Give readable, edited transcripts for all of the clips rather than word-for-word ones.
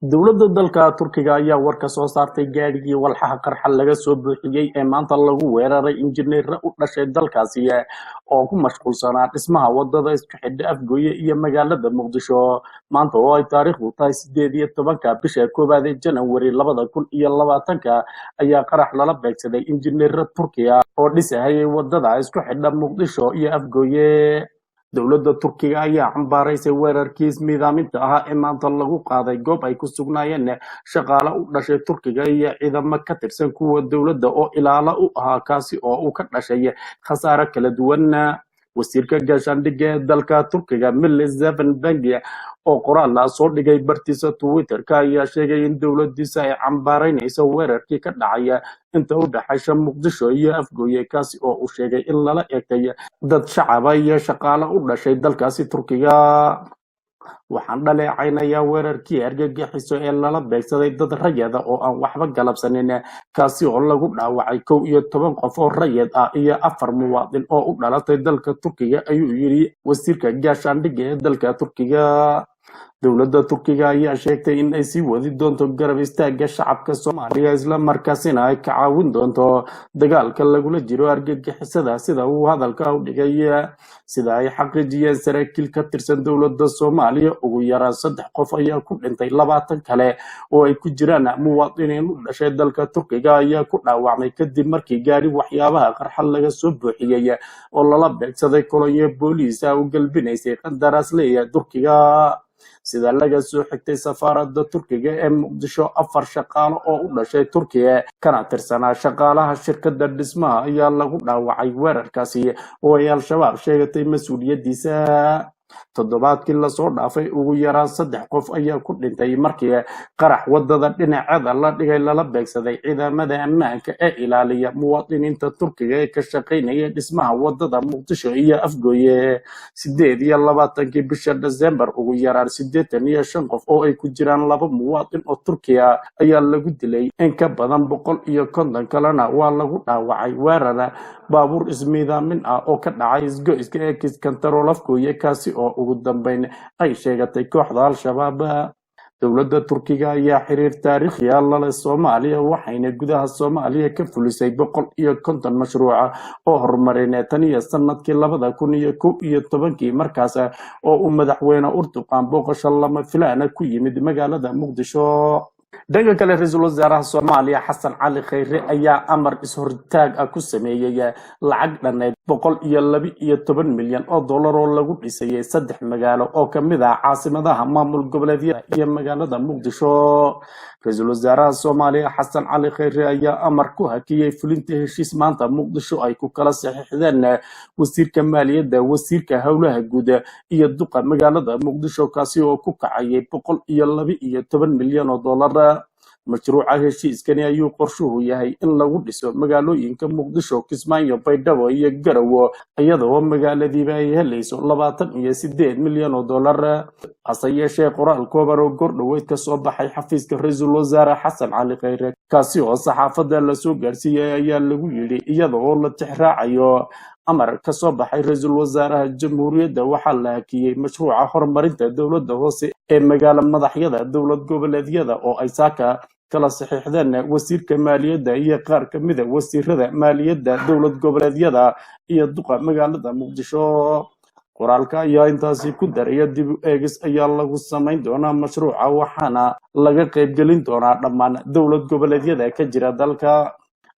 Dowladda dalka Turkiga ayaa war ka soo saartay gaadhigii walxaha qarxa laga soo buuxiyey ee maanta lagu weeraray injineerro u dhashay dalkaasi oo ku mashquulsanaa dhismaha wadada isku xidha Afgooye iyo magaalada Muqdisho. Maanta oo ay taariikhdu tahay 18-ka bisha koowaad ee Janawari 2020-ka ayaa qarax lala beegsaday injineerro Turkiya oo dhisahayay wadada isku xidha Muqdisho iyo Afgooye. Dowladda Turkiga ayaa cambaaraysay weerarkii ismiidaaminta ahaa ee maanta lagu qaaday goob ay ku sugnaayeen shaqaale u dhashay Turkiga iyo ciidamo ka tirsan kuwa dowladda oo ilaalo u ahaa, kaasi oo uu ka dhashay khasaare kala duwan. Wasiirka gaashaandhigga ee dalka Turkiga, Mili Zevenbengi, oo qoraal ah soo dhigay bartiisa Twitter-ka, ayaa sheegay in dowladdiisa ay cambaaraynayso weerarkii ka dhacay inta u dhaxaysa Muqdisho iyo Afgooye, kaasi oo uu sheegay in lala eegtay dad shacaba iyo shaqaale u dhashay dalkaasi Turkiga. Waxaan dhaleecaynayaa weerarkii argagixiso ee lala beegsaday dad rayid ah oo aan waxba galabsanin, kaasi oo lagu dhaawacay 11 qof oo rayid ah iyo 4 muwaadin oo u dhalatay dalka Turkiga, ayuu yidhi wasiirka gaashaandhigga ee dalka Turkiga. Dowladda Turkiga ayaa sheegtay in ay sii wadi doonto garab istaagga shacabka Soomaaliya, isla markaasina ay ka caawin doonto dagaalka lagula jiro argagixisada, sida uu hadalka u dhigay. Sida ay xaqiijiyeen saraakiil ka tirsan dowladda Soomaaliya, ugu yaraan 3 qof ayaa ku dhintay, 20 kale oo ay ku jiraan muwaadiniin u dhashay dalka Turkiga ayaa ku dhaawacmay kadib markii gaari waxyaabaha qarxa laga soo buuxiyey oo lala beegsaday kolonyo booliis ah u galbinaysay qandaraasleyda Turkiga. Sida laga soo xigtay safaaradda Turkiga ee Muqdisho, 4 shaqaale oo u dhashay Turkiya kana tirsanaa shaqaalaha shirkadda dhismaha ayaa lagu dhaawacay weerarkaasi oo ay Al-Shabaab sheegatay mas-uuliyaddiisa. Toddobaadkii lasoo dhaafay, ugu yaraan 3 qof ayaa ku dhintay markii qarax wadada dhinaceeda la dhigay lala beegsaday ciidamada ammaanka ee ilaaliya muwaadiniinta Turkiga ee ka shaqaynaya dhismaha wadada Muqdisho iyo Afgooye. 28-kii bisha Desembar, ugu yaraan 85 qof oo ay ku jiraan 2 muwaadin oo Turkiya ayaa lagu dilay, in ka badan 150 kalena waa lagu dhaawacay weerar baabuur ismiidaamin ah oo ka dhacay isgoyska ee Kiskantarool Afgooye, kaasi oo ugu dambeyn ay sheegatay kooxda Al-Shabaab. Dowladda Turkiga ayaa xiriir taariikhi ah la leh Soomaaliya, waxayna gudaha Soomaaliya ka fulisay 150 mashruuc oo horumarineed tan iyo sanadkii 2011-kii, markaas oo uu madaxweyne Erdogan booqasho lama filaan ku yimid magaalada Muqdisho. Dhanka kale, ra-iisul wasaaraha Soomaaliya Xasan Cali Khayre ayaa amar is-hortaag ah ku sameeyey lacag dhanneyd 112 milyan oo dollar oo lagu dhisayay 3 magaalo oo ka mid ah caasimadaha maamul goboleedyada iyo magaalada Muqdisho. Ra-iisul wasaaraha Soomaaliya Xasan Cali Khayre ayaa amar ku hakiyey fulinta heshiis maanta Muqdisho ay ku kala saxiixdeen wasiirka maaliyadda, wasiirka howlaha guud iyo duqa magaalada Muqdisho, kaasi oo ku kacayay 112 milyan oo dollar. Mashruuca heshiiskani ayuu qorshuhu yahay in lagu dhiso magaalooyinka Muqdisho, Kismaayo, Baydhabo iyo Garowe, iyadoo magaaladiiba ay helayso 28 milyan oo dollar. Hase yeeshee, qoraal kooban oo goordhoweyd ka soo baxay xafiiska ra-iisul wasaare Xasan Cali Khayre, kaasi oo saxaafadda lasoo gaarsiiyey, ayaa lagu yidhi: iyada oo la tixraacayo amar ka soo baxay ra-iisul wasaaraha jamhuuriyadda, waxaa la hakiyey mashruuca horumarinta dowladda hoose ee magaalo madaxyada dowlad goboleedyada oo ay saaka kala saxiixdeen wasiirka maaliyadda iyo qaar ka mida wasiirada maaliyadda dowlad goboleedyada iyo duqa magaalada Muqdisho. Qoraalka ayaa intaasi ku daraya: dib u eegis ayaa lagu samayn doonaa mashruuca, waxaana laga qaybgelin doonaa dhammaan dowlad goboleedyada ka jira dalka.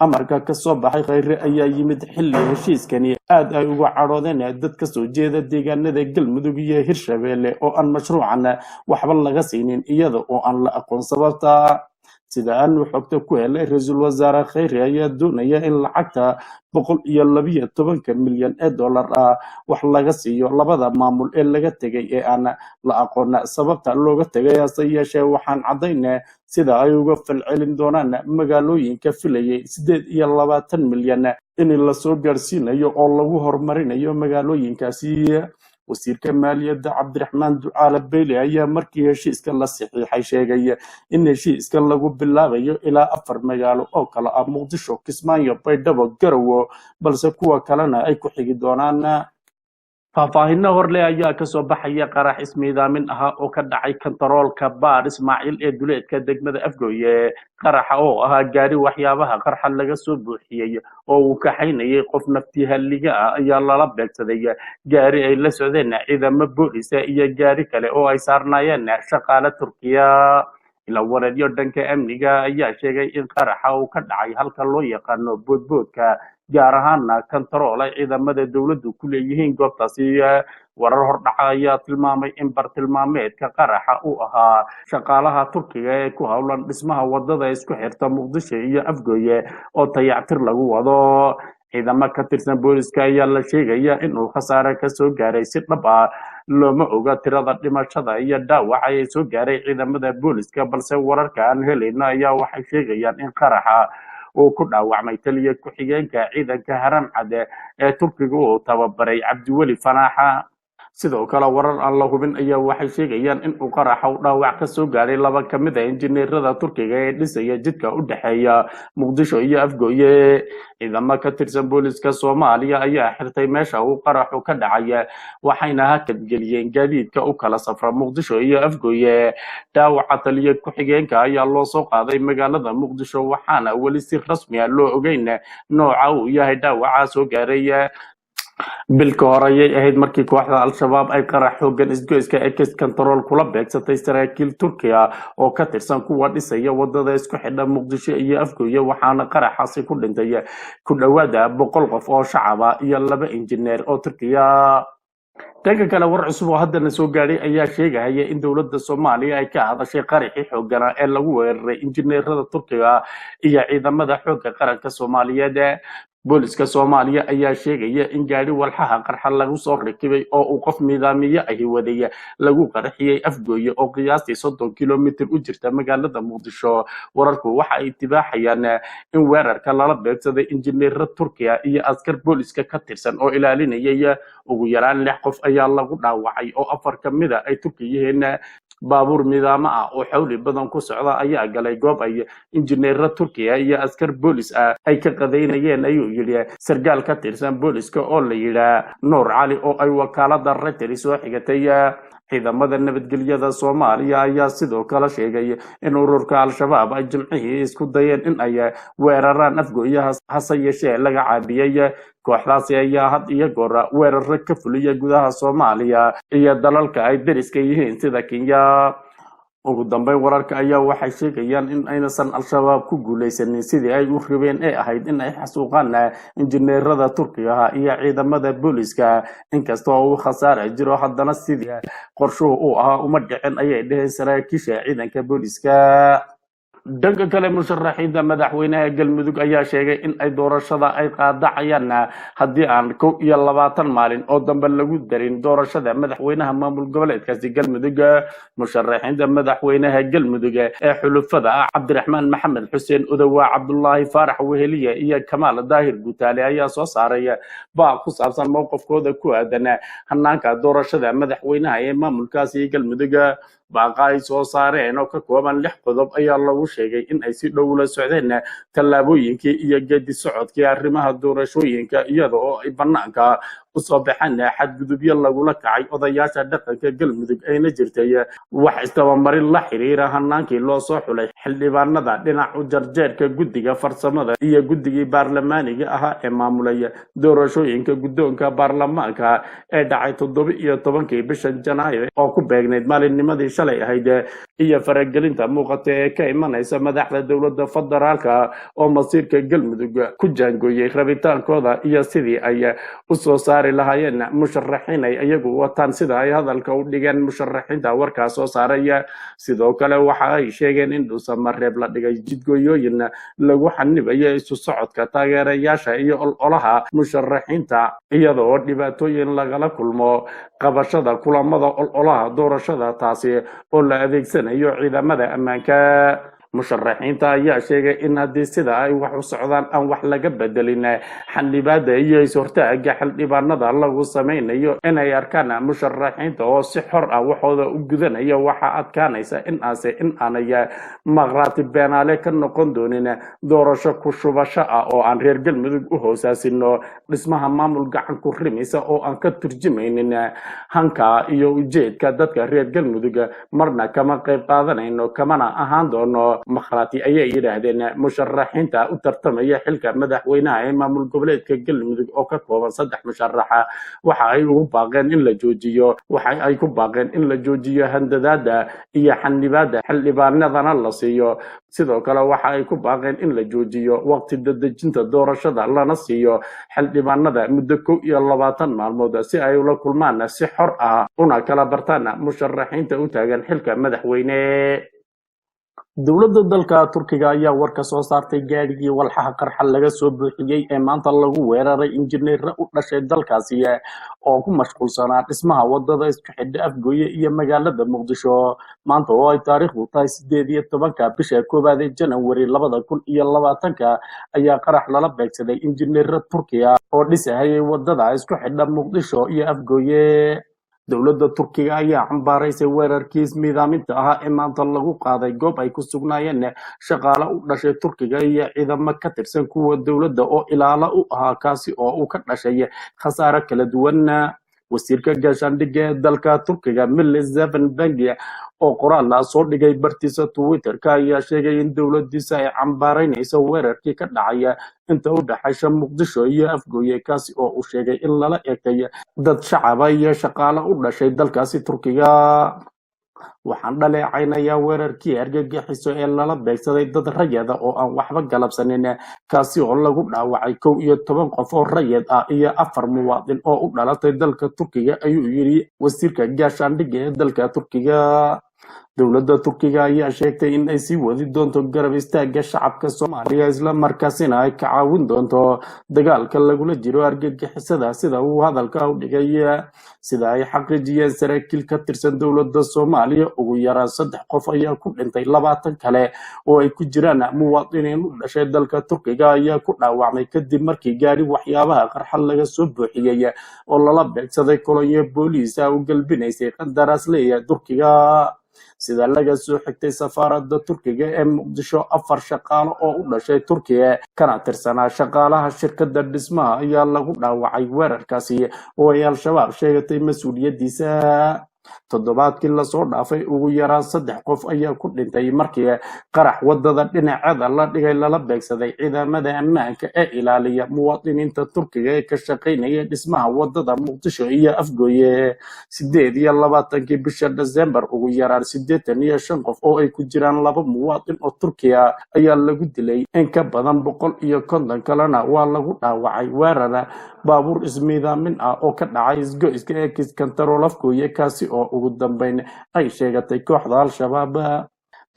Amarka ka soo baxay Khayre ayaa yimid xilli heshiiskani aad ay uga cadhoodeen dad ka soo jeeda deegaanada Galmudug iyo Hirshabeelle oo aan mashruucan waxba laga siinin, iyada oo aan la aqoon sababta. Sida aanu xogta ku helay, ra-iisul wasaare Khayre ayaa doonaya in lacagta 112-ka milyan ee dollar ah wax laga siiyo labada maamul ee laga tegay ee aan la aqoon sababta looga tegay. Hase yeeshee, waxaan caddayn sida ay uga falcelin doonaan magaalooyinka filayay 28 milyan in lasoo gaarsiinayo oo lagu horumarinayo magaalooyinkaasi. Wasiirka maaliyadda Cabdiraxmaan Ducaale Beyle ayaa markii heshiiska la saxiixay sheegay in heshiiskan lagu bilaabayo ilaa 4 magaalo oo kala ah Muqdisho, Kismaayo, Baydhabo, Garowe, balse kuwa kalena ay ku xigi doonaan. Faahfaahinno horleh ayaa kasoo baxaya qarax ismiidaamin ahaa oo ka dhacay kantaroolka Baar Ismaaciil ee duleedka degmada Afgooye. Qaraxa oo ahaa gaari waxyaabaha qarxa laga soo buuxiyey oo uu kaxaynayay qof naftihalliga ah ayaa lala beegsaday gaari ay la socdeen ciidamo boolisa iyo gaari kale oo ay saarnaayeen shaqaale Turkiya. Ila wareedyo dhanka amniga ayaa sheegay in qaraxa uu ka dhacay halka loo yaqaano Boodboodka, gaar ahaana kantarool ay ciidamada dowladdu ku leeyihiin goobtaasi. Warar hordhaca ayaa tilmaamay in bartilmaameedka qaraxa uu ahaa shaqaalaha Turkiga ee ku howlan dhismaha wadada isku xirta Muqdisho iyo Afgooye oo dayactir lagu wado. Ciidamo ka tirsan booliska ayaa la sheegaya in uu khasaare ka soo gaaray. Si dhab ah looma oga tirada dhimashada iyo dhaawaca ee soo gaaray ciidamada booliska, balse wararka aan helayno ayaa waxay sheegayaan in qaraxa uu ku dhaawacmay taliya ku-xigeenka ciidanka Haram Cade ee Turkiga uu tababaray, Cabdiweli Fanaaxa. Sidoo kale warar aan la hubin ayaa waxay sheegayaan in uu qaraxa u dhaawac ka soo gaaray laba ka mid ah injineerada Turkiga ee dhisaya jidka u dhexeeya Muqdisho iyo Afgooye. Ciidamo ka tirsan booliska Soomaaliya ayaa xirtay meesha uu qaraxu ka dhacay, waxayna hakad geliyeen gaadiidka u kala safra Muqdisho iyo Afgooye. Dhaawaca taliya ku-xigeenka ayaa loo soo qaaday magaalada Muqdisho, waxaana weli si rasmi ah loo ogeyn nooca uu yahay dhaawaca soo gaaray. Bil ka hor ayay ahayd markii kooxda Al-Shabaab ay qarax xooggan isgoyska Ex Control kula beegsatay saraakiil Turkiya oo ka tirsan kuwa dhisaya wadada isku xidha Muqdisho iyo Afgooye, waxaana qaraxaasi ku dhintay ku dhowaada 100 qof oo shacab ah iyo 2 injineer oo Turkiya. Dhanka kale, war cusub oo haddana soo gaadhay ayaa sheegaya in dowladda Soomaaliya ay ka hadashay qaraxii xoogganaa ee lagu weeraray injineerada Turkiga iyo ciidamada xoogga qaranka Soomaaliyeed. Booliska Soomaaliya ayaa sheegaya in gaadhi walxaha qarxa lagu soo rakibay oo uu qof nidaamiye ahi waday lagu qarxiyey Afgooye oo qiyaastii 30 kilomitir u jirta magaalada Muqdisho. Wararku waxa ay tibaaxayaan in weerarka lala beegsaday injineero Turkiya iyo askar booliska ka tirsan oo ilaalinayay. Ugu yaraan 6 qof ayaa lagu dhaawacay oo 4 ka mid a ay Turki yihiin. Baabuur nidaamo ah oo xawli badan ku socda ayaa galay goob ay injineero Turkiya iyo askar boolis ah ay ka qadaynayeen, ayuu yidhi sarkaal ka tirsan booliska oo la yidhaa Nuur Cali oo ay wakaalada Reuters soo xigatay. Ciidamada nabadgelyada Soomaaliya ayaa sidoo kale sheegay in ururka Al-Shabaab ay Jimcihii isku dayeen in ay weeraraan Afgooyaha, hase yeeshee laga caabiyey. Kooxdaasi ayaa had iyo goor weeraro ka fuliya gudaha Soomaaliya iyo dalalka ay deriska yihiin sida Kenya. Ugu dambeyn, wararka ayaa waxay sheegayaan in aynasan Al-Shabaab ku guuleysanin sidii ay u rabeen ee ahayd in ay xasuuqaan injineerada Turkiga iyo ciidamada booliska. Inkasta oo uu khasaare jiro, haddana sidii qorshuhu uu ahaa uma dhicin, ayay dheheen saraakiisha ciidanka booliska. Dhanka kale, musharaxiinta madaxweynaha Galmudug ayaa sheegay in ay doorashada ay qaadacayaan haddii aan 21 maalin oo dambe lagu darin doorashada madaxweynaha maamul goboleedkaasi Galmudug. Musharaxiinta madaxweynaha Galmudug ee xulufada ah Cabdiraxmaan Maxamed Xuseen Odowaa, Cabdulaahi Faarax Weheliye iyo Kamaal Daahir Gutaale ayaa soo saaray baaq ku saabsan mowqifkooda ku aadan hanaanka doorashada madaxweynaha ee maamulkaasi Galmudug. Baaqa ay soo saareen oo ka kooban 6 qodob ayaa lagu sheegay in ay si dhow ula socdeen tallaabooyinkii iyo geedi socodkii arrimaha doorashooyinka, iyada oo ay bannaanka u soo baxeen xadgudubyo lagula kacay odayaasha dhaqanka Galmudug, ayna jirtay wax isdabamarin la xiriira hanaankii loo soo xulay xildhibaanada dhinacu jarjeerka guddiga farsamada iyo guddigii baarlamaaniga ahaa ee maamulay doorashooyinka guddoonka baarlamaanka ee dhacay 17-kii bishan Janaayo oo ku beegnayd maalinnimadii shalay ahayd, iyo faragelinta muuqata ee ka imanaysa madaxda dowladda federaalka oo masiirka Galmudug ku jaangooyey rabitaankooda iyo sidii ay u soo saari lahaayeen musharaxiin ay iyagu wataan, sida ay hadalka u dhigeen musharaxiinta warkaa soo saaray. Sidoo kale waxa ay sheegeen in Dhuusamareeb la dhigay jidgooyooyin lagu xanibayo isu socodka taageerayaasha iyo ololaha musharaxiinta, iyada oo dhibaatooyin lagala kulmo qabashada kulamada ololaha doorashada, taasi oo la adeegsanayo ciidamada ammaanka. Musharaxiinta ayaa sheegay in haddii sida ay wax u socdaan aan wax laga bedelin xildhibaada iyo is-hortaaga xildhibaanada lagu sameynayo inay arkaan musharaxiinta oo si xor ah waxooda u gudanaya, waxaa adkaanaysa in aase in aanay maqraati beenaale ka noqon doonin doorasho ku shubasho ah oo aan reer Galmudug u hoosaasino dhismaha maamul gacan ku rimisa oo aan ka turjumaynin hanka iyo ujeedka dadka reer Galmudug. Marna kama qayb qaadanayno kamana ahaan doono makhraati, ayay yidhaahdeen musharaxiinta u tartamaya xilka madaxweynaha ee maamul goboleedka Galmudug oo ka kooban 3 musharaxa. Waxa ay ugu baaqeen in la joojiyo, waxa ay ku baaqeen in la joojiyo handadaada iyo xanibaada xildhibaanadana la siiyo. Sidoo kale waxa ay ku baaqeen in la joojiyo waqti dadejinta doorashada lana siiyo xildhibaanada muddo 21 maalmood si ay ula kulmaan si xor ah una kala bartaan musharaxiinta u taagan xilka madaxweyne. Dowladda dalka Turkiga ayaa war ka soo saartay gaadhigii walxaha qarxa laga soo buuxiyey ee maanta lagu weeraray injineerro u dhashay dalkaasi oo ku mashquulsanaa dhismaha wadada isku xidha Afgooye iyo magaalada Muqdisho. Maanta oo ay taariikhdu tahay 18-ka bisha koowaad ee Janawari 2020-ka ayaa qarax lala beegsaday injineerro Turkiya oo dhisahayay wadada isku xidha Muqdisho iyo Afgooye. Dowladda Turkiga ayaa cambaaraysay weerarkii ismiidaaminta ahaa ee maanta lagu qaaday goob ay ku sugnaayeen shaqaale u dhashay Turkiga iyo ciidamo ka tirsan kuwa dowladda oo ilaalo u ahaa, kaasi oo uu ka dhashay khasaare kala duwan. Wasiirka gaashaandhigga ee dalka Turkiga Milli Zevenberg oo qoraal ah soo dhigay bartiisa Twitter-ka ayaa sheegay in dowladdiisa ay cambaaraynayso weerarkii ka dhacay inta u dhaxaysa Muqdisho iyo Afgooye, kaasi oo uu sheegay in lala eegtay dad shacaba iyo shaqaale u dhashay dalkaasi Turkiga. Waxaan dhaleecaynayaa weerarkii argagixiso ee lala beegsaday dad rayid ah oo aan waxba galabsanin, kaasi oo lagu dhaawacay 11 qof oo rayid ah iyo 4 muwaadin oo u dhalatay dalka Turkiga, ayuu yidhi wasiirka gaashaandhigga ee dalka Turkiga. Dowladda Turkiga ayaa sheegtay in ay sii wadi doonto garab istaagga shacabka Soomaaliya, isla markaasina ay ka caawin doonto dagaalka lagula jiro argagixisada, sida uu hadalka u dhigay. Sida ay xaqiijiyeen saraakiil ka tirsan dowladda Soomaaliya, ugu yaraan 3 qof ayaa ku dhintay, 20 kale oo ay ku jiraan muwaadiniin u dhashay dalka Turkiga ayaa ku dhaawacmay kadib markii gaari waxyaabaha qarxa laga soo buuxiyey oo lala beegsaday kolonyo booliis ah u galbinaysay qandaraasleyda Turkiga. Sida laga soo xigtay safaaradda Turkiga ee Muqdisho, 4 shaqaale oo u dhashay Turkiga kana tirsanaa shaqaalaha shirkadda dhismaha ayaa lagu dhaawacay weerarkaasi oo ay Al-Shabaab sheegatay mas-uuliyaddiisa. Toddobaadkii lasoo dhaafay ugu yaraan 3 qof ayaa ku dhintay markii qarax wadada dhinaceeda la dhigay lala beegsaday ciidamada ammaanka ee ilaaliya muwaadiniinta Turkiga ee ka shaqaynaya dhismaha wadada Muqdisho iyo Afgooye. 28-kii bisha December ugu yaraan 85 qof oo ay ku jiraan 2 muwaadin oo Turkiya ayaa lagu dilay, in ka badan 150 kalena waa lagu dhaawacay weerar baabuur ismiidaamin ah oo ka dhacay isgoyska ee Kiskantarool Afgooye, kaasi oo ugu dambeyn ay sheegatay kooxda Al-Shabaab.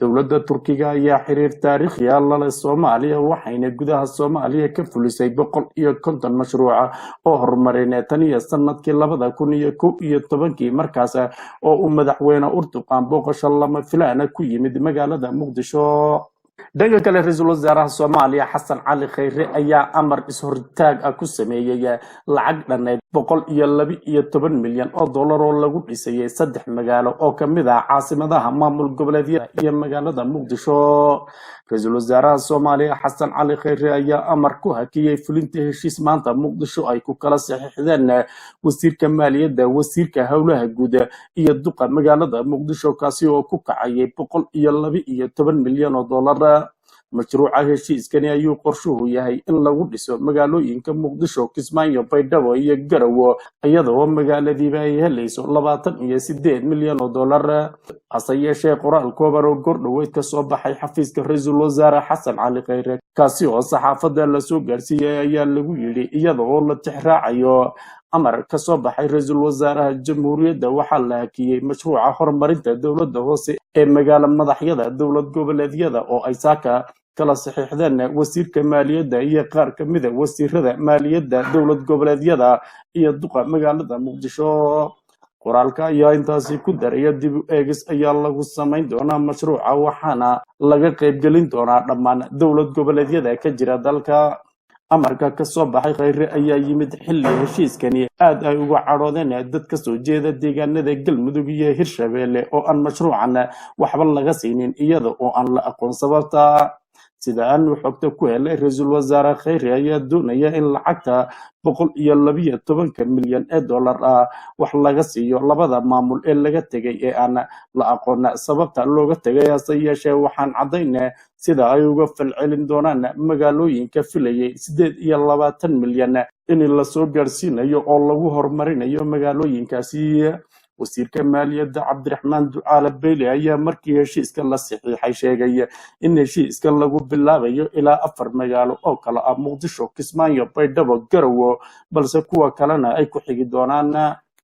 Dowladda Turkiga ayaa xiriir taariikhi ah la leh Soomaaliya, waxayna gudaha Soomaaliya ka fulisay 150 mashruuc oo horumarineed tan iyo sanadkii 2011-kii, markaas oo uu madaxweyne Erdogan booqasho lama filaan ah ku yimid magaalada Muqdisho. Dhanka kale, ra-iisul wasaaraha Soomaaliya Xasan Cali Khayre ayaa amar is-hortaag ah ku sameeyey lacag dhanneyd 112 milyan oo dollar oo lagu dhisayay 3 magaalo oo ka mid ah caasimadaha maamul goboleedyada iyo magaalada Muqdisho. Ra-iisul wasaaraha Soomaaliya Xasan Cali Khayre ayaa amar ku hakiyey fulinta heshiis maanta Muqdisho ay ku kala saxiixdeen wasiirka maaliyadda, wasiirka howlaha guud iyo duqa magaalada Muqdisho, kaasi oo ku kacayay 112 milyan oo dollar. Mashruuca heshiiskani ayuu qorshuhu yahay in lagu dhiso magaalooyinka Muqdisho, Kismaayo, Baydhabo iyo Garowe, iyadoo magaaladiiba ay helayso 28 milyan oo dollar. Hase yeeshee, qoraal kooban oo goordhoweyd ka soo baxay xafiiska ra-iisul wasaare Xasan Cali Khayre, kaasi oo saxaafadda lasoo gaarsiiyey, ayaa lagu yidhi iyada oo la tixraacayo amar ka soo baxay ra-iisul wasaaraha jamhuuriyadda, waxaa la hakiyey mashruuca horumarinta dowladda hoose ee magaalo madaxyada dowlad goboleedyada oo ay saaka kala saxiixdeen wasiirka maaliyadda iyo qaar ka mid a wasiirada maaliyadda dowlad goboleedyada iyo duqa magaalada Muqdisho. Qoraalka ayaa intaasi ku daraya: Dib u eegis ayaa lagu samayn doonaa mashruuca, waxaana laga qaybgelin doonaa dhammaan dowlad goboleedyada ka jira dalka. Amarka ka soo baxay Khayre ayaa yimid xilli heshiiskani aad ay uga cadhoodeen dad ka soo jeeda deegaanada Galmudug iyo Hirshabeelle oo aan mashruucan waxba laga siinin, iyada oo aan la aqoon sababta. Sida aanu xogta ku helay, ra-iisul wasaare Khayre ayaa doonaya in lacagta 112-ka milyan ee dollar ah wax laga siiyo labada maamul ee laga tegay ee aan la aqoon sababta looga tegay. Hase yeeshee, waxaan caddayn sida ay uga falcelin doonaan magaalooyinka filayay 28 milyan in lasoo gaadhsiinayo oo lagu horumarinayo magaalooyinkaasi. Wasiirka maaliyadda Cabdiraxmaan Ducaale Beyle ayaa markii heshiiska la saxiixay sheegay in heshiiska lagu bilaabayo ilaa afar magaalo oo kale ah Muqdisho, Kismaayo, Baydhabo, Garowe, balse kuwa kalena ay ku xigi doonaan.